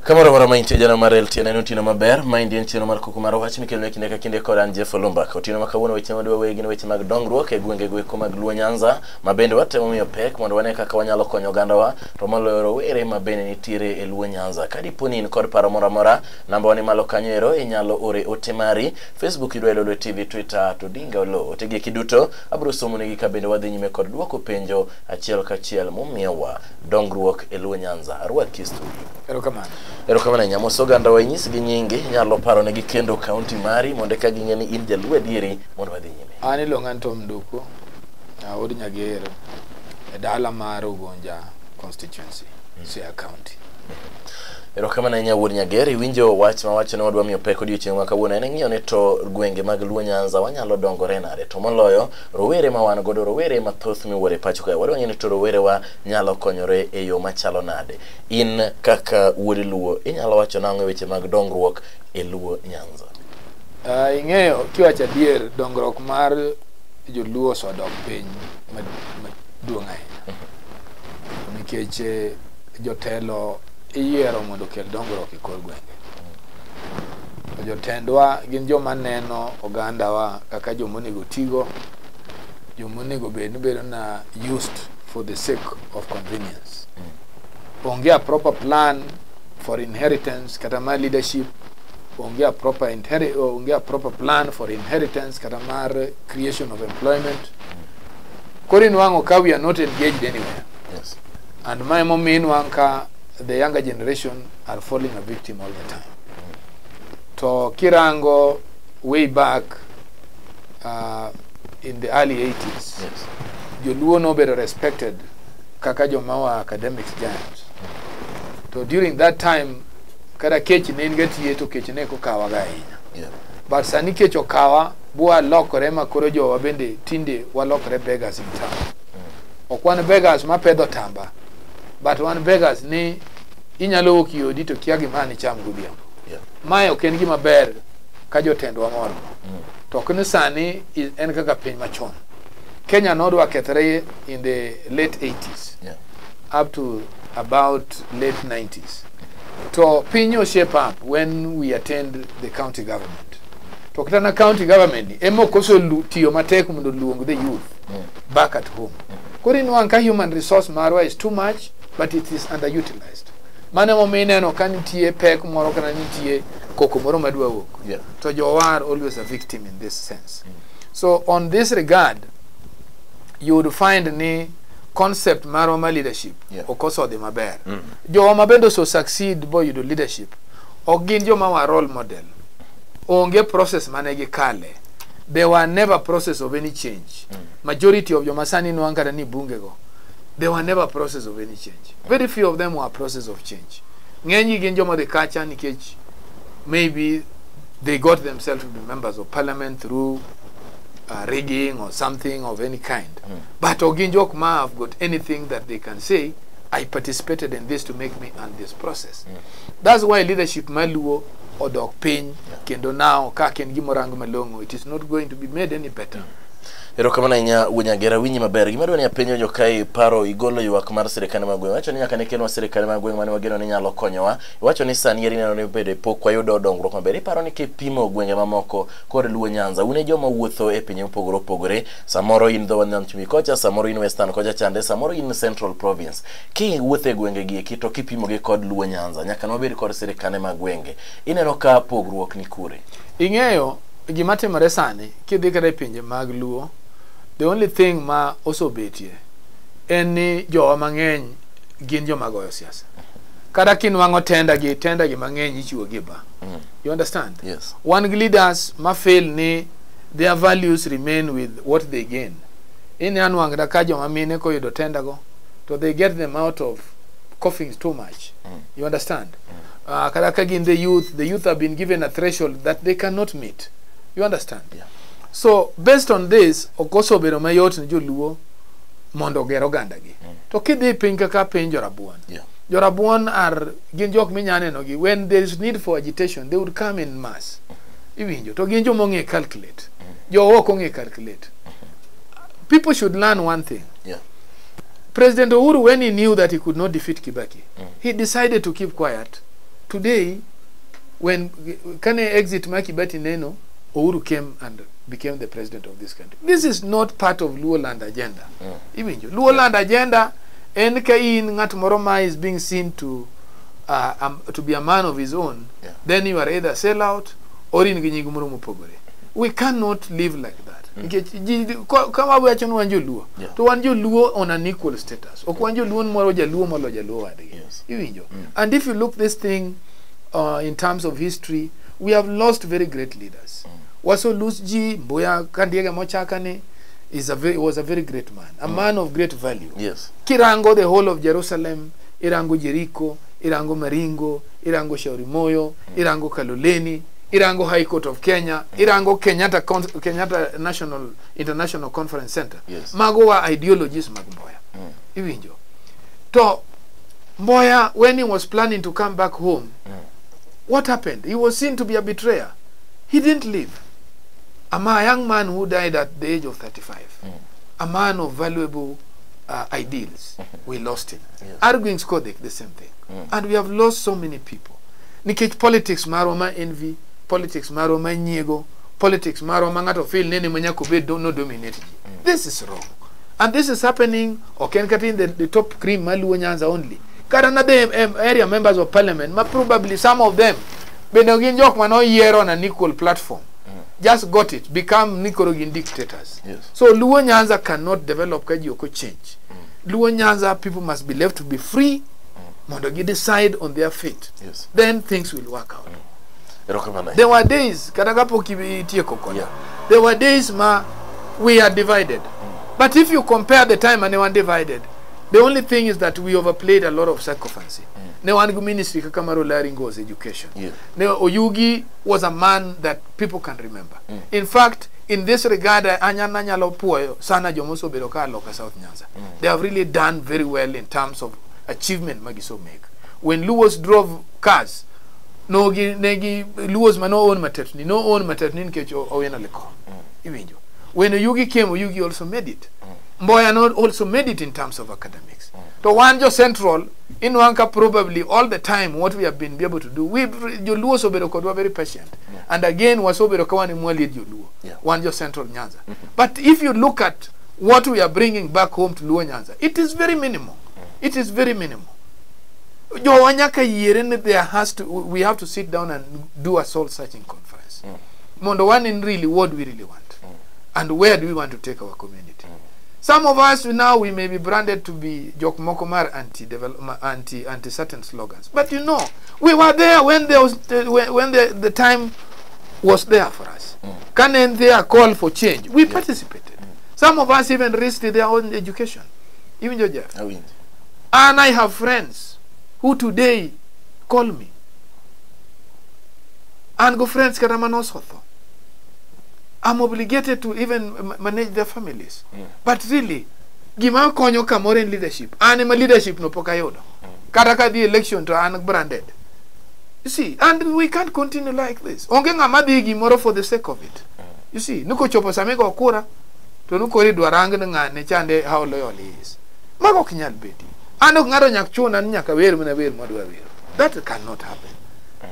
Kamoro amora ma intie jano mar LTN en otieno maber. Maendi en chenro mar Kuku mar Wach mikelo e kinde ka kinde kod an Jeff Olumbaka. Otieno ma kawuono weche madwa weye gin weche mag dongruok e gwenge goeko mag Luo Nyanza ma bende watemo miyo pek mondo wane kaka wanyalo konyo ogandawa to moloyo rowere ma bende nitiere e Luo Nyanza. Ka dipo ni in kod paro moro amora, namba wa ni malo kanyo ero inyalo ore ote mari. Facebook yudwa e Lolwe TV, Twitter to Dinga Oloo. Ote gi eki duto abiro somonegi ka bende wadhi nyime kod duoko penjo achiel kachiel mumiyowa dongruok e Luo Nyanza. Arwaki e studio. Erokamano. Erokamano ahinya. Mos oganda wa inyisgi nyingi, inyalo paronegi kendo kaunti mari mondo eka ging'e ni in jaluo adieri mondo wadhi nyime. An iluonga ni Tom Nduku, wuod Nyager e dala mar Ugunja constituency, Siaya County. Erokamano ahinya wuod Nyager, iwinjo wach mawacho ni wadwa miyo pek odiochieng' ma kawuono en ng'iyo ni to gwenge mag Luo Nyanza wanyalo dongore nade, to moloyo rowere ma wan godo, rowere mathoth miwuoro e pacho kae, wadwa ng'eyo ni to rowerewa nyalo konyore e yo machalo nade. In kaka wuod Luo inyalo wacho nang'o e weche mag dongruok e Luo Nyanza? Ing'eyo kiwacho adier, dongruok mar joluo osedok piny maduong' ahinya nikech jotelo iyiero mondo okel dongruok e kor gwenge. To jotendwa gin joma neno ogandawa kaka joma onego tigo, joma onego bed ni bedo na used for the sake of convenience. Onge a proper plan for inheritance kata mar leadership, onge a proper plan for inheritance kata mar creation of employment. Koro inwang'o ka we are not engaged anywhere. And mae momiyo inwang'o ka the younger generation are falling a victim all the time. To kirango way back in the early 80s, joluo nobedo respected kaka joma were academics giants. To during that time, kata kech ne en ga tie to kech ne ok okawa ga ahinya. But sani kech okawa bwalokore ma koro jowa bende tinde walokore beggars in town. Ok wan beggars mapedho tamba, but wan beggars ni inyalo wuok i odi to kia gima nicham godhiambo. Mae ok en gima ber ka jotendwa mor. To ok ni sani en kaka piny machon. Kenya nodwa kethre in the late 80s up to about late 90s. To piny o shape up when we attained the county government. To kata na county government ni ema ok tiyo matek mondo oluong the youth back at home. Koro inwang'o ka human resource marwa is too much but it is underutilized. Mano emomiyo ineno ka nitie pek moro kata nitie koko moro madwa wuok. To jowa are always a victim in this sense. So on this regard, you would find ni concept marwa mar leadership ok osodhi maber. Jowa ma bende ose succeed boyudo leadership ok gin joma wa role model. Onge process mane gikale. There were never process of any change. Majority of joma sani nwang' kata ni bunge go, there were never process of any change. Very few of them were process of change. Ng'eny gi gin joma odhi kacha nikech maybe they got themselves to be members of parliament through rigging or something of any kind. But ok gin jok ma have got anything that they can say, "I participated in this to make me earn this process." That's why leadership maluo odok piny kendo now ka ok en gimorang malong'o, it is not going to be made any better. Erokamano ahinya wuod Nyagera, winji maber. Gima adwa ni apenjo jo kae paro igolo ywak mar sirikande mag gweng'. Iwacho ni nyaka ne kelnwa sirikande mag gweng' mane wageno ni nyalo konyowa. Iwacho ni sani eri ineno ni bende pok wayudo dongruok maber. Iparo ni kipimo gwenge mamoko kod Luo Nyanza, un e joma wuotho e pinje mopogore opogore. Samoro in dho Nam Chumbi kocha, samoro in Western kocha chande, samoro in Central Province. Kiwuotho e gwenge gi eki to kipimo gi kod Luo Nyanza, nyaka ne wabed kod sirikande mag gwenge. Ineno ka pogruok ni kure? Ing'eyo gima timore sani kidhi kata e pinje mag Luo, the only thing ma osebetie en ni jowa mang'eny gin joma goyo siasa. Kata kinwang'o tender gi mang'eny ichiwo gi ba. You understand? Yes. Wan gi leaders ma feel ni their values remain with what they gain. Inya nwang'o ka joma mine koyudo tender go to they get them out of coughing too much. You understand? Kata ka gin the youth have been given a threshold that they cannot meet. You understand? Yeah. So based on this, ok osebedo mayot ne joluo mondo oger ogandagi. To kidhi e piny kaka piny jorabuon, jorabuon are gin jok minya neno gi when there is need for agitation, they would come in mass. Iwinjo? To gin joma ong'e calculate. Jowa ok ong'e calculate. People should learn one thing. President Uhuru, when he knew that he could not defeat Kibaki, he decided to keep quiet. Today, when kane exit ma Kibaki neno, Uhuru came and became the president of this country. This is not part of Luo land agenda. Iwinjo. Luo land agenda en ka in ng'at moro ma is being seen to be a man of his own, then you are either sell out or in gi nying moro mopogore. We cannot live like that. Nikech ji kama wacho ni wan joluo, to wan joluo on an equal status. Ok wan joluo moro jaluo molo jaluo wadgi. Iwinjo. And if you look this thing in terms of history, we have lost very great leaders. Waso lose ji Mboya Kandiega Mochakane is a very, was a very great man, a man of great value. Kirango the whole of Jerusalem, Irango Jericho, Irango Maringo, Irango Shauri Moyo, Irango Kaloleni, Irango High Court of Kenya, Irango Kenyatta National International Conference Center. Mago wa ideologies mag Mboya. Iwinjo. To Mboya, when he was planning to come back home, what happened? He was seen to be a betrayer. He didn't leave. A young man who died at the age of 35, a man of valuable ideals, we lost him. Argwings Kodhek, the same thing. And we have lost so many people. Nikech politics marwa ma envy, politics marwa ma nyiego, politics marwa ma ng'ato feel nene ma nyaka obed no dominate ji. This is wrong. And this is happening, ok en kata in the top cream ma Luo Nyanza only. Kata na the area members of parliament, ma probably some of them, bende gin jok mane oyier on an equal platform. Just got it, become nikoro gin dictators. So Luo Nyanza cannot develop ka ji ok change. Luo Nyanza people must be left to be free, mondo gi decide on their fate. Then things will work out. Erokamano. There were days, kata kapok itieko koda, there were days ma we are divided. But if you compare the time and wan divided, the only thing is that we overplayed a lot of sycophancy. Ne wan gi ministry kaka mar Olari Ngozi education. Ne Oyugi was a man that people can remember. In fact, in this regard, anyana nyalo puoyo sana jomosebedo ka loka South Nyanza. They have really done very well in terms of achievement magiso make. When Luos drove cars, no gi negi Luos ma no own matetni, no own matetni nikech Owino Lekon. Iwinjo. When Oyugi came, Oyugi also made it. Mboya not also made it in terms of academics. To wan jo Central, in Wanka probably all the time what we have been able to do, we Joluo osebedo kodwa very patient. And again, wasebedo ka wan ema lead Joluo. Wan jo Central Nyanza. But if you look at what we are bringing back home to Luo Nyanza, it is very minimal. It is very minimal. Jowa nyaka yiere ni there has to, we have to sit down and do a soul searching conference. Mondo one in really what do we really want? And where do we want to take our community? Some of us now, we may be branded to be jok moko mar anti anti anti certain slogans. But you know, we were there when there was when the time was there for us. Can there call for change? We participated. Some of us even risked their own education. Even Jeff. Awinjo. And I have friends who today call me. And go friends kata manosetho. I'm obligated to even manage their families. But really, gima konyo kamoro en leadership. An ema leadership no pok ayudo. Kata ka dhi election to an branded. You see, and we can't continue like this. Onge ng'ama dhi gimoro for the sake of it. You see, nukochopo sama igo kura, to nukoro idwa rang ni ng'ane chande how loyal he is. Mago ok nyal bedi. An ok ng'ato nyak chuna ni nyaka wer mana wer madwa wero. That cannot happen.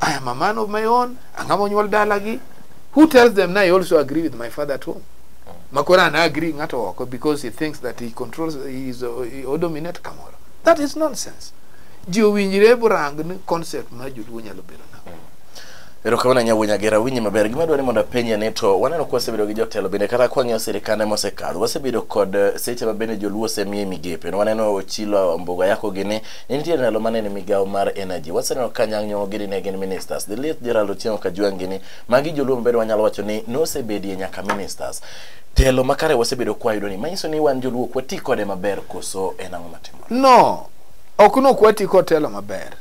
I am a man of my own. Ang'ama onyuol dalagi. Who tells them now I also agree with my father at home? Makora na agree ng'ato oko because he thinks that he controls, he is, he dominate kamoro. That is nonsense. Ji owinjre borang ni concept mar joluo nyalo bedo nang'o. Erokamano Nyawuo Nyagera, winji maber. Gima adwaro ni mondo apenje ni to waneno ka wasebedo gi jotelo bende kata kwang'iyo sirikande mosekadho wasebedo kod seche ma bende joluo osemiye migepe. Waneno Ochilo Ombogo Ayako gini ne nitie ndalo mane en migawo mar energy. Waseneno ka Anyang' Nyong'o gini ne gin ministers. The late Gerald Otieno Kajwang' gini magi joluo mabende wanyalo wacho ni nosebedie nyaka ministers. Telo makare wasebedo kwayudo ni manyiso ni wan joluo ok wati kode maber koso en ang'o matimore? No, ok nok wati kod telo maber.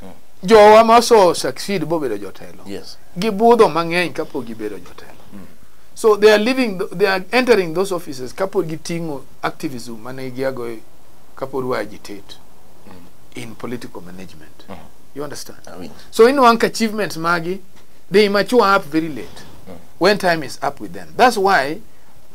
Jowa ma ose succeed bobedo jotelo. Gibudho mang'eny kapok gibedo jotelo. So they are leaving, they are entering those offices kapok giting'o activism mane giago kapod wa agitate in political management. You understand? Awinjo. So in one achievements magi, they mature up very late. When time is up with them. That's why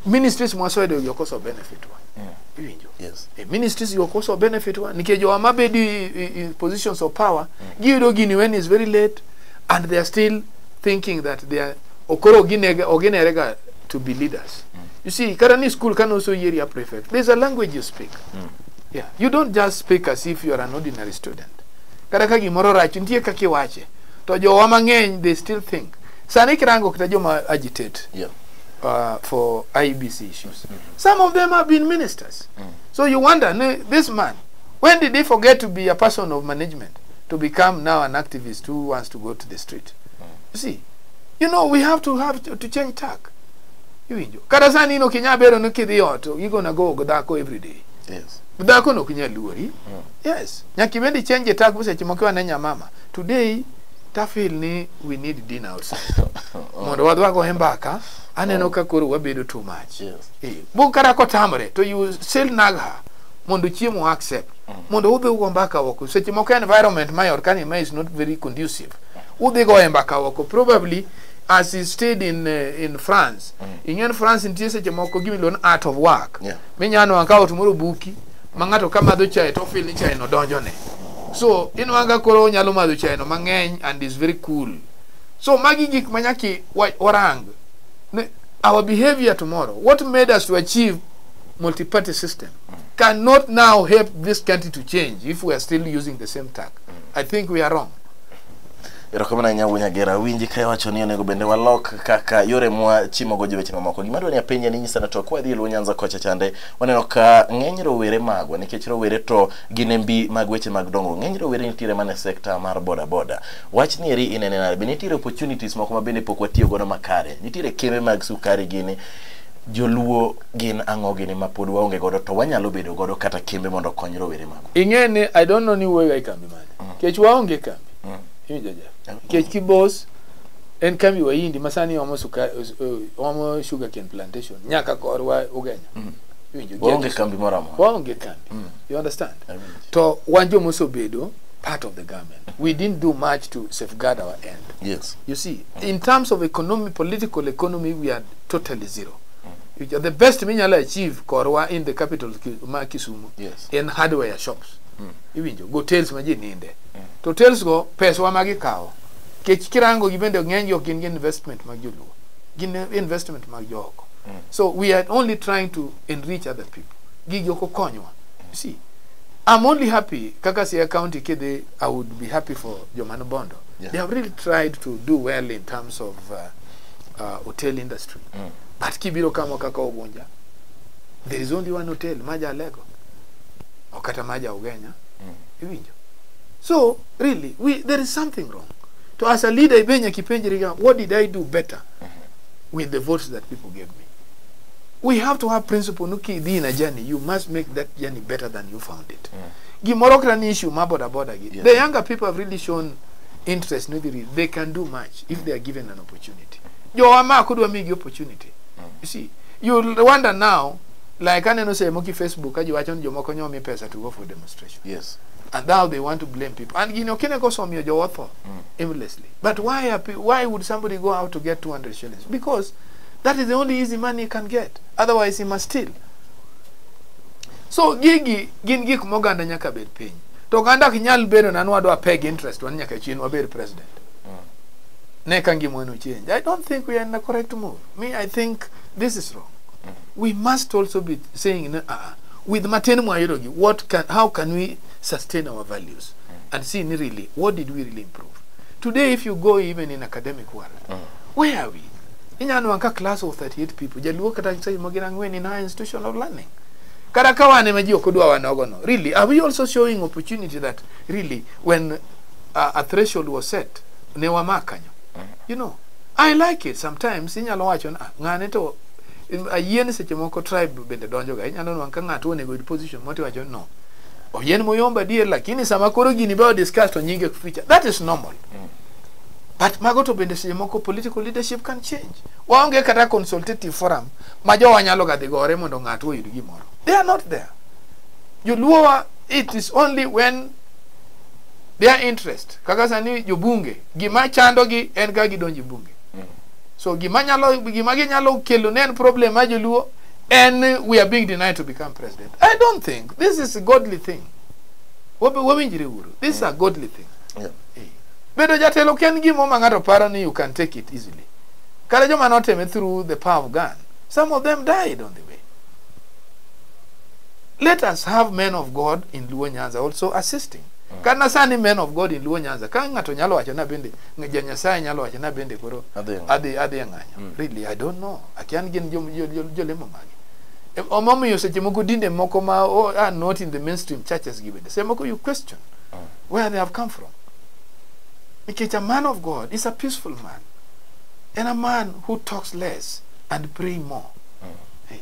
ministries mwasoedo yokoso benefit wa. Iwinjo? Yes. E ministries go koso benefit wa nikech jowa mabedi in positions of power giyudo gini when is very late and they are still thinking that they are okoro oginerega to be leaders. You see, kata ni school kan also area prefect, there's a language you speak. Yeah, you don't just speak as if you are an ordinary student. Kata ka gimoro rach nitie kaka iwache to jowa mang'eny, they still think sani kirango kata joma agitate for IEBC issues. Some of them have been ministers. So you wonder, this man, when did he forget to be a person of management to become now an activist who wants to go to the street? You see, we have to change tack. Iwinjo? Kata sani in ok inyal bedo ni kidhi ot, you gonna go go dhako every day. Dhako no ok inyal luori. Yes. Nyaka ibed change tack seche moko wane nyamama. Today, ta feel ni we need dinner outside. Mondo wadhi wagoye mbaka, aneno ka koro wabedo too much. Bu kata kotamre to you still nag her mondo chiemo accept. Mondo udhi ugo mbaka oko. Seche moko environment ma ot kani ma is not very conducive. Udhi goye mbaka oko. Probably as he stayed in France. Ing'en France nitie seche moko gima iluongo ni art of work. Minyalo nwang'o ka ot moro buki ma ng'ato ka madho chae to feel ni chae no donjone. So inwang'o koro onyalo madho chae no mang'eny and is very cool. So magi gik ma nyaka warang. Our behavior tomorrow, what made us to achieve multi-party system cannot now help this country to change if we are still using the same tack. I think we are wrong. Erokamano ahinya Wuod Nyagera, awinji ka iwacho ni onego bende walok kaka yore mwa chimogo joweche mamoko. Gima adwa ni apenje ni nyisa to kwa dhi e Luo Nyanza kocha chande, waneno ka ng'eny rowere magwa, nikech rowere to gin e mbi mag weche mag dongruok. Ng'eny rowere nitiere mana e sekta mar boda boda. Wach ni eri inene nade? Be nitiere opportunities moko ma bende pok watiyo godo makare? Nitiere kembe mag sukari gini, joluo gin ang'o gini ma pod waonge godo to wanyalo bedo godo kata kembe mondo okony rowere magwa? Ing'e ni I don't know ni wuoyo e kambi mane. Kech waonge kambi. Iwinjo ja? Kech Kibos en kambi Wahindi ma sani omo omo sugarcane plantation nyaka korwa Ugenya. Iwinjo? Waonge kambi moro amora. Waonge kambi. You understand? Awinjo. To wan joma osebedo part of the government. We didn't do much to safeguard our end. You see, in terms of economy, political economy, we are totally zero. The best minyalo achieve korwa in the capital ma Kisumu en hardware shops. Iwinjo, go hotels ma ji ninde. To hotels go peswa ma gikawo. Kech kirango gi bende ng'eny gi ok gin gi investment mag joluo. Gin investment mag jooko. So we are only trying to enrich other people. Gigi ok okonywa. You see, I'm only happy kaka Siaya County kidhi, I would be happy for joma Bondo. They have really tried to do well in terms of hotel industry. But kibiro kama kaka Ugunja, there is only one hotel, Maja Alego. Okata Maja Ugenya. Iwinjo. So really, there is something wrong. To as a leader, ibenya kipenjeri, what did I do better with the votes that people gave me? We have to have principle. Nuki idhi in a journey, you must make that journey better than you found it. Gimoro kata ni issue ma boda boda gi. The younger people have really shown interest. They can do much if they are given an opportunity. Jowa ma kudwa migi opportunity. You see, you wonder now, like aneno se moki Facebook, kaji wacho ni jomoko nyomi pesa to go for demonstration. And now they want to blame people. And gino kine koso miyo jowotho aimlessly. But why would somebody go out to get 200 shillings? Because that is the only easy money he can get. Otherwise he must steal. So gigi gin gik moganda nyaka bed piny. To oganda ok nyal bedo na nwadwa peg interest wan nyaka chien wabed president. Ne ka ngima no change. I don't think we are in the correct move. Me, I think this is wrong. We must also be saying, with matin mwayudogi, how can we sustain our values and see really what did we really improve? Today, if you go even in academic world, where are we? Inyalo ka class of 38 people, jaluo kata say mogin ang'wen in higher institution of learning. Kata ka wan ema ji ok odwa wanogo no. Really, are we also showing opportunity that really when a threshold was set, ne wamak kanyo? You know, I like it sometimes. Inyalo wacho ni, ng'ane to ayien seche moko tribe bende donjo ga. Inyalo nwang'o ka ng'ato onego yud position moro tiwacho ni no. Oyien moyombo adier, lakini sama koro gini be discuss to nyinge feature. That is normal. But mago to bende seche moko political leadership can change. Waonge kata consultative forum ma jowa nyalo ga dhi gore mondo ng'ato oyud gimoro. They are not there. Joluo, it is only when their interest, kaka sani jobunge, gima chando gi en ka gidonjo e bunge. So gima nyalo, gima ginyalo kelo ne en problem ma joluo And we are being denied to become president. I don't think this is a godly thing. Wawinjre uru. This is a godly thing. Bedo jatelo ok en gimo ma ng'ato paro ni you can take it easily. Kata joma noteme through the power of gun, some of them died on the way. Let us have men of God in Luo Nyanza also assisting. Kana sani men of God in Luo Nyanza, ka ng'ato nyalo wacho na bende, ja Nyasaye nyalo wacho na bende koro adhi e ng'anyo. Really, I don't know. Akia ni gin jolemo mage. Omomiyo seche moko dinde moko ma are not in the mainstream churches gi bende. Seche moko you question where they have come from. Nikech a man of God is a peaceful man. And a man who talks less and pray more. Hey.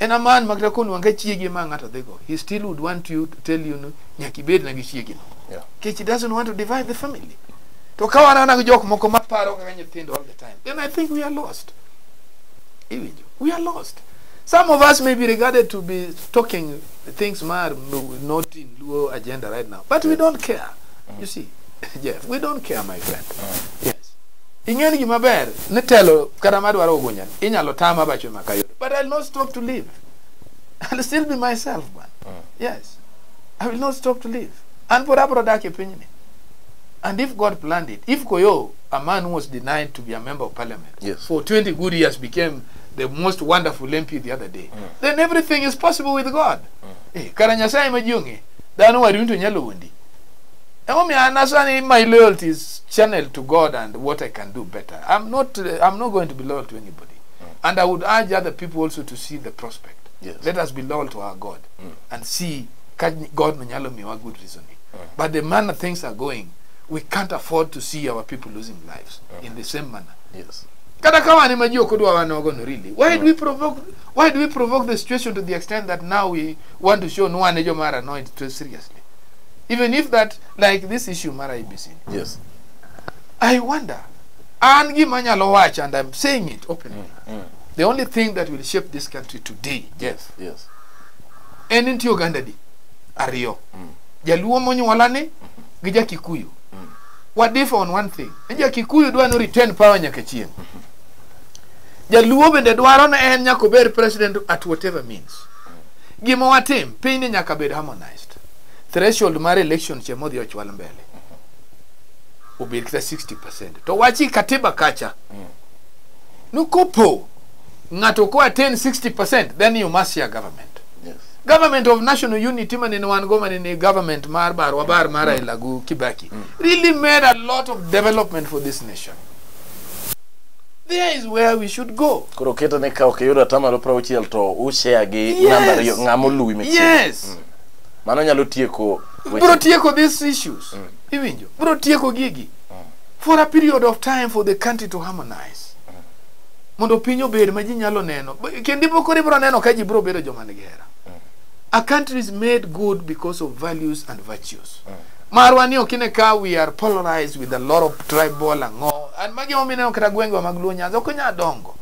And a man makata konwang'e chiege ma ng'ato dhigo, he still would want you to tell you no, nyaka ibed na gi chiegi no. Nikech he doesn't want to divide the family. To ka wan gi jok moko maparo kaka nyithindo all the time, then I think we are lost. Iwinjo? We are lost. Some of us may be regarded to be talking things mar not in Luo agenda right now, but we don't care. You see, Jeff, we don't care, my friend. Yes. Ing'eni gima ber ni telo kata madwaro Ugunja inyalo tama bacho makayore, but I'll not stop to live. I'll still be myself, man. Yes, I will not stop to live. An pod abro dak e pinyni. And if God planned it, if Koyo, a man who was denied to be a member of parliament for 20 good years, became the most wonderful MP the other day, then everything is possible with God. Kara Nyasaye ma ji ong'e, dhano wadu to nyalo wuondi. Emomiyo an asani my loyalty is channeled to God and what I can do better. I'm not going to be loyal to anybody. And I would urge other people also to see the prospect. Let us be loyal to our God and see ka God nyalo miyowa good reasoning. But the manner things are going, we can't afford to see our people losing lives in the same manner. Kata ka wan ema ji ok odwa wanogo no really. Why do we provoke the situation to the extent that now we want to show no one e joma are annoyed too seriously? Even if that, like this issue mar IEBC. I wonder. An gima anyalo wacho, and I'm saying it openly. The only thing that will shape this country today, Jeff, en nitie oganda di ariyo. Jaluo monyuola ni gi ja Kikuyu. Wa differ on one thing. Ni ja Kikuyu dwa ni retain power nyaka chieng'. Jaluo bende dwaro ni en nyaka obed president at whatever means. Gima watim, piny ni nyaka bed harmonized. Threshold mar election cha modhi ochwal mbele. Obed kata 60%. To wachi katiba kacha. Nukopo ng'ato ko attain 60%, then you must share government. Government of national unity manene wan go manene government mar barwa bar mar Raila gi Kibaki really made a lot of development for this nation. There is where we should go. Koro keto ne ka ok iyudo atamalo 60 to ushare gi namba ariyo ng'ama oluwi machiegni. Yes. Mano nyalo tieko weche. Bro tieko these issues. Iwinjo? Bro tieko gigi. For a period of time for the country to harmonize. Mondo piny obed ma ji nyalo neno. Kendo ibo koro ibro neno ka ji bro bedo joma nigi hera. A country is made good because of values and virtues. Marwa ni ok ine ka we are polarized with a lot of tribal ang'o. And magi emomiyo ineno kata gwengewa mag Luo Nyanza ok onyal dongo.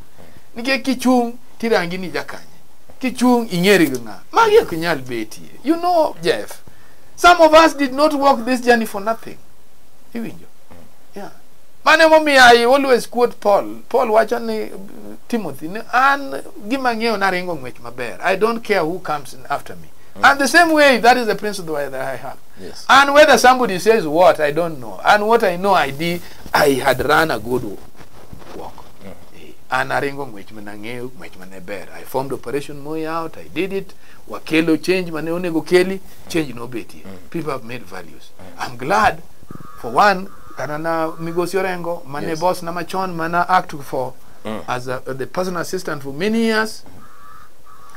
Nikech kichung' tirangi ni jakanye. Kichung' ing'eri gi ng'a. Magi ok nyal betie. You know, Jeff, some of us did not walk this journey for nothing. Iwinjo? Yeah. Mano emomiyo I always quote Paul. Paul wacho ni Timothy ni an gima ang'eyo naringo ng'wech maber. I don't care who comes in after me. And the same way, that is the principle that I have. And whether somebody says what, I don't know. And what I know, I did, I had run a good walk. An aringo ng'wech mane ang'eyo, ng'wech mane ber. I formed Operation Moi out, I did it. Wakelo change mane onego keli, change nobetie. People have made values. I'm glad, for one, kata na Migosi Orengo, mane boss na machon, mana act for as the personal assistant for many years,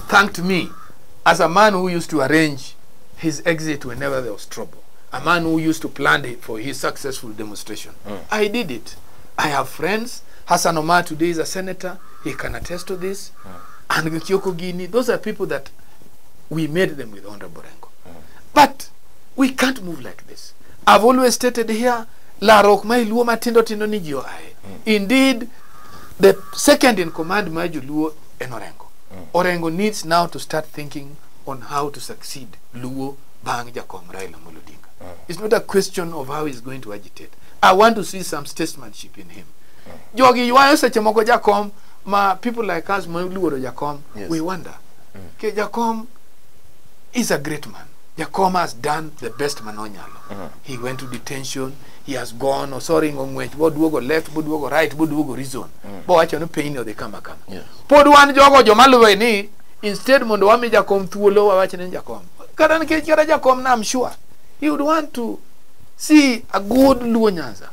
thanked me as a man who used to arrange his exit whenever there was trouble, a man who used to plan it for his successful demonstration. I did it. I have friends. Hassan Omar today is a senator. He can attest to this. And Kioko Gini, those are people that we made them with Honorable Orengo. But we can't move like this. I've always stated here, larruok ma iluo matindo tindo ni ji oaye. Indeed, the second in command mar Joluo en Orengo. Orengo needs now to start thinking on how to succeed Luo bang Jakom Raila Amolo Odinga. It's not a question of how he's going to agitate. I want to see some statesmanship in him. Jogi ywayo seche moko jakom Ma people like us ma luoro Jakom, we wonder. Ke Jakom is a great man. Jakom has done the best manonyalo. He went to detention, he has gone, osoringo ng'wech, boduogo left, boduogo right, boduogo reason. Bowacho ni piny ni odhi kama kama. Pod wan jogo joma luwe ni instead mondo wami Jakom thuolo wawach ni Jakom. Kata nikech kata Jakom na I'm sure he would want to see a good Luo Nyanza.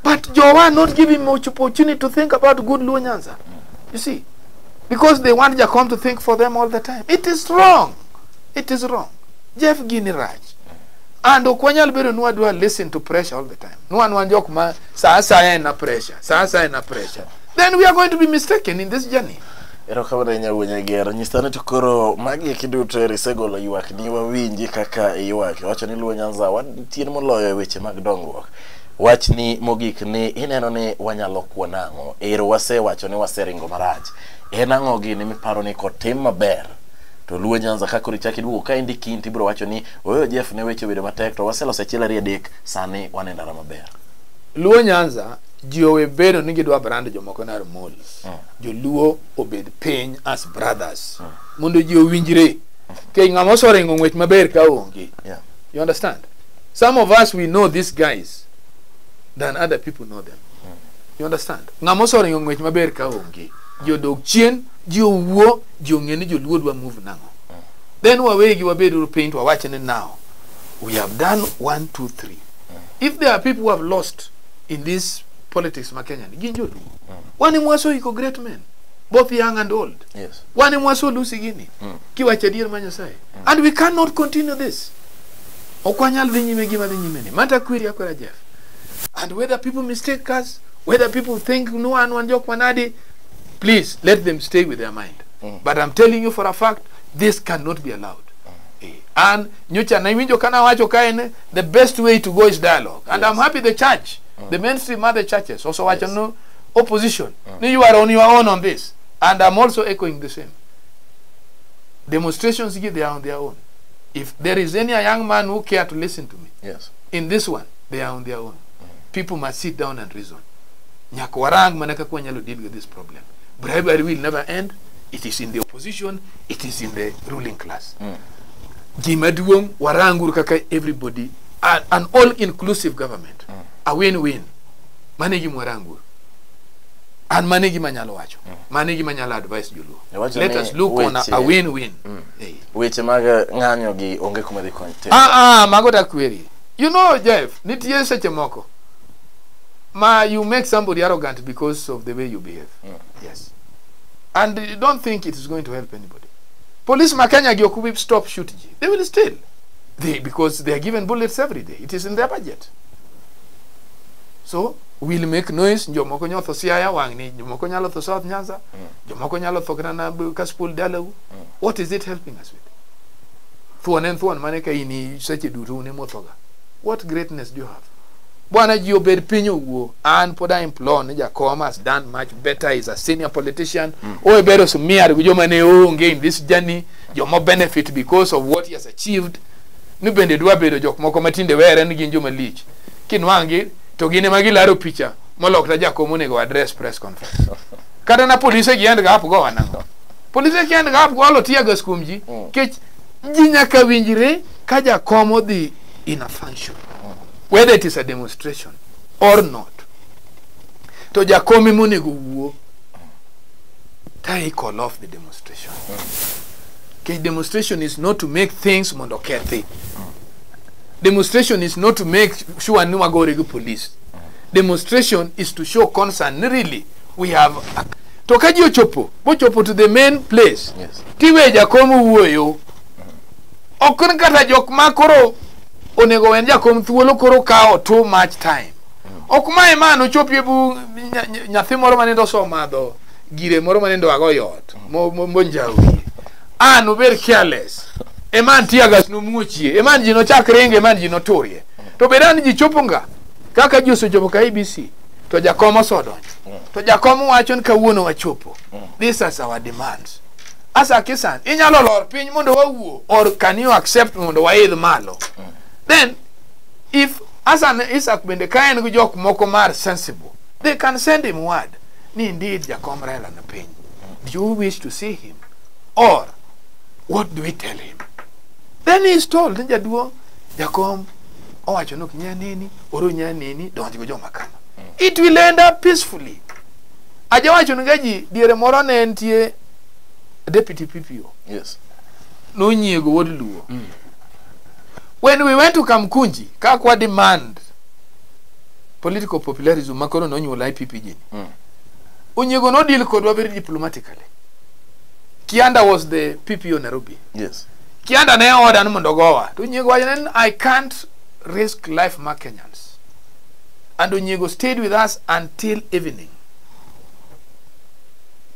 But Jowa not give him much opportunity to think about good Luo Nyanza. You see, because they want Jakom to think for them all the time. It is wrong. It is wrong. Jeff gini rach. And ok wanyal bedo ni wadwa listen to pressure all the time. No one wan jok ma sa asaya en na pressure, sa asaya en na pressure. Then we are going to be mistaken in this journey. Erokamano ahinya wuon Nyagero. Nyisa ni to koro magi eki duto eri isegolo ywak ni wawinji kaka iywak. Iwacho ni Luo Nyanza wan chien moloyo e weche mag dongruok. Wachni mogik ni ineno ni wanyalo kuo nang'o? Ero wasewacho ni waseringo marach. En ang'o gini miparo ni kotim maber to Luo Nyanza ka koro ichako iduogo kaendi kiny tibiro wacho ni oyo Jeff ne weche obedo matek to waseloso achiel ariyo adek sani wan e ndara maber. Luo Nyanza ji owe bedo ni gidwa brand jomoko ni Armol. Joluo obed piny as brothers. Mondo ji owinjre. Ke ng'ama oseringo ng'wech maber ka onge. You understand? Some of us, we know these guys than other people know them. You understand? Ng'ama oseringo ng'wech maber ka onge. Ji odog chien, ji owuo, ji ong'e ni joluo dwa move nang'o. Then wawegi wabed piny to wawach ni now we have done 1, 2, 3. If there are people who have lost in this politics ma Kenya ni, gin joluo. Wan ema waseiko great men, both young and old. Wan ema waselusi gini. Kiwacho adier ma Nyasaye. And we cannot continue this. Ok wanyal dhi nyime gima dhi nyime ni. Mata kwiri akwera Jeff. And whether people mistake us, whether people think no one wan jok manadi, please let them stay with their mind. But I'm telling you for a fact, this cannot be allowed. And nyocha na iwinjo kana wacho kaen, the best way to go is dialogue. And I'm happy the church, the mainstream other churches also wacho no opposition. You are on your own on this. And I'm also echoing the same. Demonstrations, they are on their own. If there is any young man who care to listen to me, in this one, they are on their own. People must sit down and reason. Nyaka warang mana kaka wanyalo deal with this problem. Bribery will never end. It is in the opposition. It is in the ruling class. Gima duong' waranguru kaka everybody, an all-inclusive government, a win-win. Mano e gima waranguru. An mano e gima anyalo wacho. Mano e gima anyalo advice joluo. Iwacho Let ni us look on a win-win. Weche mag ng'anyo gi onge kuma dhi kony. Mago takweri. You know, Jeff, nitie seche moko ma you make somebody arrogant because of the way you behave. Yes. And you don't think it is going to help anybody. Police ma Kenya gi ok bi stop shoot ji. They will still. Because they are given bullets every day. It is in their budget. So, we'll make noise. Jomoko nyalo tho Siaya wang'ni, jomoko nyalo tho South Nyanza, jomoko nyalo tho kata na Kasipul dalau. What is it helping us with? Thuon en thuon mane ka in seche duto un emothoga. What greatness do you have? Bwana ji obed piny owuo. An pod I implore ni Jakom has done much better. He's a senior politician. Owe bedo smear gi joma ne onge in this journey, joma benefit because of what he has achieved. Ni bende dwa bedo jok moko matinde were ni gin joma lich. Kinwang'gi to gin ema gilaro picha molokta Jakom onego address press conference. Kata na polise gi end up go wanang'o. Polise gi end up go olo tear gas kuom ji. Kech ji nyaka winjre ka Jakom odhi in a function. Whether it is a demonstration or not. To Jakom ema onego wuo. Ta call off the demonstration. Okay, demonstration is not to make things mondo kethi. Demonstration is not to make sure ni wagore gi police. Demonstration is to show concern. Really, we have a, to ka ji ochopo, bochopo to the main place. Tiwe Jakom wuoyo. Ok ni kata jok ma koro onego wen Jakom thuolo koro kawo too much time. Ok mae ma nochopie bu nyathi moro manindo osemadho gire moro manindo ago yot monjawi. An obed careless. Eman tear gas nomuochie. Eman ji nochak ringo, eman ji noturie. To bed an ji chopo nga kaka ji osechopo ka ABC to Jakom osedonjo. To Jakom wacho ni kawuono wachopo. This is our demands. Asa kisan inyalo lor piny mondo wawuo or can you accept mondo waidh malo? Then if Hassan Isaac bende ka en gi jok moko mar sensible, they can send him word. Ni indeed Jakom Raila ni piny. Do you wish to see him? Or what do we tell him? Then he is told ni jaduong' Jakom owacho ni ok nyal neni, oro nyal neni, donj go joma kama. It will end up peacefully. Ajawacho ni gaji diere moro ne nitie deputy PPO nonyiego wuod Luo. When we went to Kamkunji, kakwa demand political popularism makoro nonyuolo IPPG ni. Onyiego no deal kodwa very diplomatically. Kianda was the PPO Nairobi. Kianda ne order ni mondo gowa. To Onyiego wacho ni I can't risk life mar Kenyans. And Onyiego stayed with us until evening.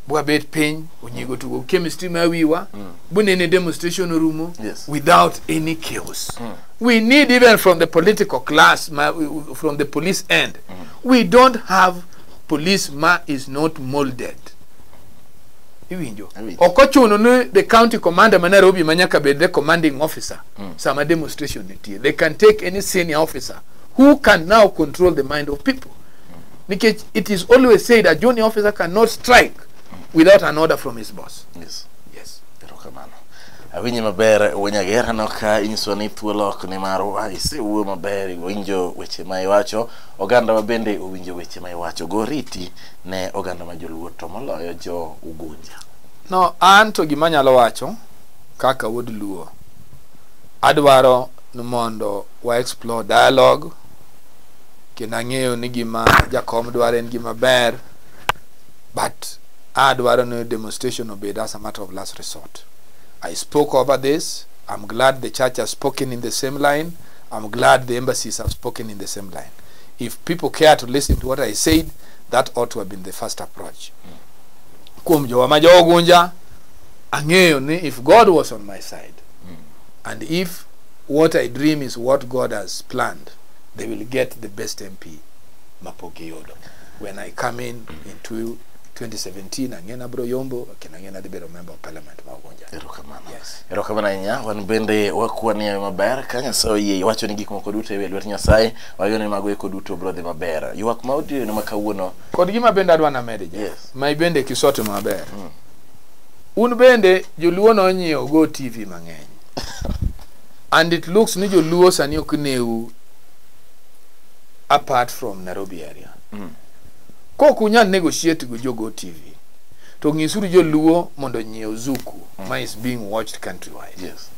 Bwabet piny, Onyiego tugo chemistry ma wiwa, bunene demonstration orumo without any chaos. We need even from the political class, ma, from the police end. We don't have police ma is not molded. Iwinjo? Awinjo. Ok ochuno ni the county commander ma Nairobi ma nyaka bed the commanding officer sama demonstration nitie. They can take any senior officer who can now control the mind of people. Nikech it is always said a junior officer cannot strike without an order from his boss. Yes. Erokamano. Awinji maber Wuonyager, aneno ka inyiso ni thuolo ok ni marwa, isewuoyo maber, iwinjo weche ma iwacho, oganda ma bende owinjo weche ma iwacho. Go riti ne oganda ma joluo to moloyo jo Ugunja. No, an to gima anyalo wacho kaka wuod Luo, adwaro ni mondo wa explore dialogue kendo ang'eyo ni gima jakom dwaro en gima ber, but adwaro ni demonstration obed as a matter of last resort. I spoke over this. I'm glad the church has spoken in the same line. I'm glad the embassies have spoken in the same line. If people care to listen to what I said, that ought to have been the first approach. Kuom jowa ma jo Ugunja, ang'eyo ni if God was on my side, and if what I dream is what God has planned, they will get the best MP mapok giyudo. When I come in 2017, ang'e abro yombo, kendo ang'e adhi bedo member of parliament ma Ugunja. Erokamano. Yes. Erokamano ahinya, wan bende wakwanie maber ka Nyasaye oyie iwacho ni gik moko duto e lwet Nyasaye, wageno ni mago eko duto biro dhi maber. Ywak ma otieno ma kawuono. Kod gima bende adwa namede ja. Yes. Ma ibende kisoto maber. Un bende joluo nonyiewo Go TV mang'eny. And it looks ni joluo sani ok neu apart from Nairobi area. Kok unyal negotiate gi jo Go TV, to ng'isuru joluo mondo onyiew Zuku ma is being watched countrywide. Yes.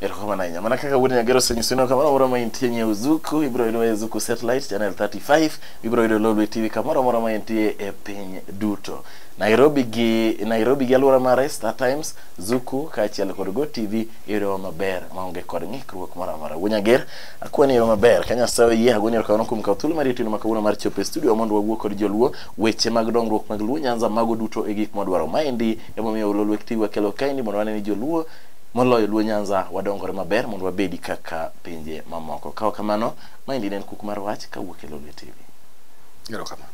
Erokamano ahinya. Mana kaka wuod Nyagero osenyiso ni kamoro amora ma intie nyiew Zuku, ibiro yudo e Zuku Satellite Channel 35, ibiro yudo Lolwe TV kamoro amora ma intie e piny duto. Nairobi gi alwora mare, Star Times, Zuku kaachiel kod Go TV iyudo maber maonge kod ng'ikruok moro amora. Wuod Nyager, akwani yo maber ka Nyasaye oyie agoni erokamano kuom kawo thuolo mar otieno ma kawuono mar chopo e studio mondo wawuo kod joluo weche mag dongruok mag Luo Nyanza mago duto e gik mwadwaro. Maendi emomiyo Lolwe TV wakelo kaendi mondo wane ni joluo moloyo Luo Nyanza wadongore maber mondo wabedi kaka pinje mamoko. Kawo kamano, maendi ne en kuk mar wach kawuok e Lolwe TV. Erokamano.